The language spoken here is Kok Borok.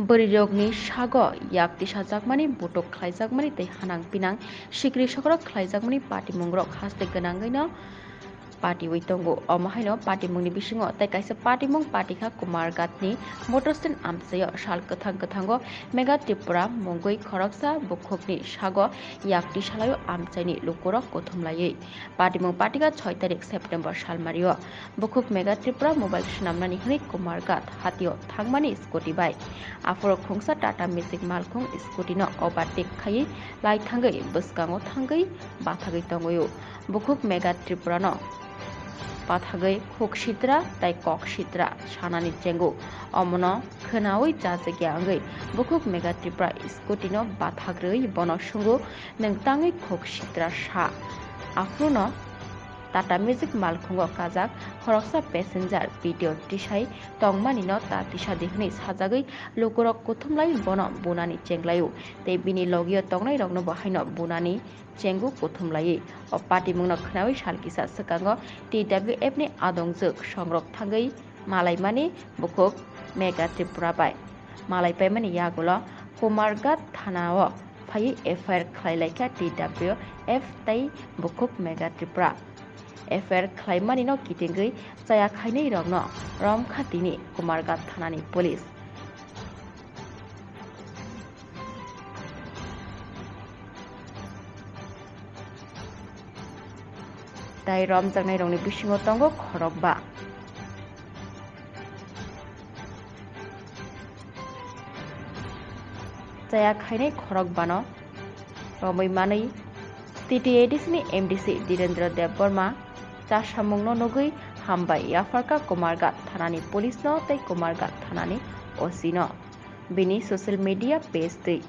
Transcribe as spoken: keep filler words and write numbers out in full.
Bwrwirokni sago yak tisajakmani, butuk khlaijakmani tei hanang pinang sikri sokrok khlaijakmani patimungrok haste gwnangwino patiwi tongo. Omo haino patimungni bisingo tei kaisa patimung patikha Kumarghatni motor stand amchaio sal kwthang kwthango Mega Tripura mungwi khoroksa bukhukni sago yak tisalaio amchaini lukurok kuthumlaiwi. Patimung patikha soi tarik September salmario. Bukhuk Mega Tripura mobile swnamnani hwnwi Kumarghat hatio thangmani scooty bai. Aphuru khungsa Tata Magic malkhung scooty no overtake khaiwi lai thangwi bwskango thangwi bathagwi tongwio. Bukhuk Mega Tripura no bathagwi khuk sitra tai kok sitra sanani chengo. Omono khwnawi jajagya wngwi bukhuk Mega Tripura scooty no bathagrwi bono sungo, "Nwng tangwi khuk sitra sa?" Aphuru no Tata Magic malkhungo kajak khoroksa passenger video tisai tongmani no ta tisa di hwnwi sajagwi lukurok kuthumlai bono bunani chenglaio tei bini logio tongnai rokno bo haino bunani chengu kuthumlaiwi. O patimungno khwnawi sal kisa swkango T W F ni adongjwk songrok thangwi malaimani bukhuk Mega Tripura bai malai paimani yagulo Kumarghat thanao phaiwi F I R khlai laikha T W F tei bukhuk Mega Tripura. F I R khlaimani no kitingwi chaya khainwi rokno romkha tini Kumarghat thanani police. Tai romjaknairokni bisingo tongo khorokba. Chaya khainai khorokbano romwi manwi T T A D C ni M D C Dhirendra Debbarma chasamungno nugwi hambai yapharkha Kumarghat thanani police no tei Kumarghat thanani O C no. Bini social media page twi.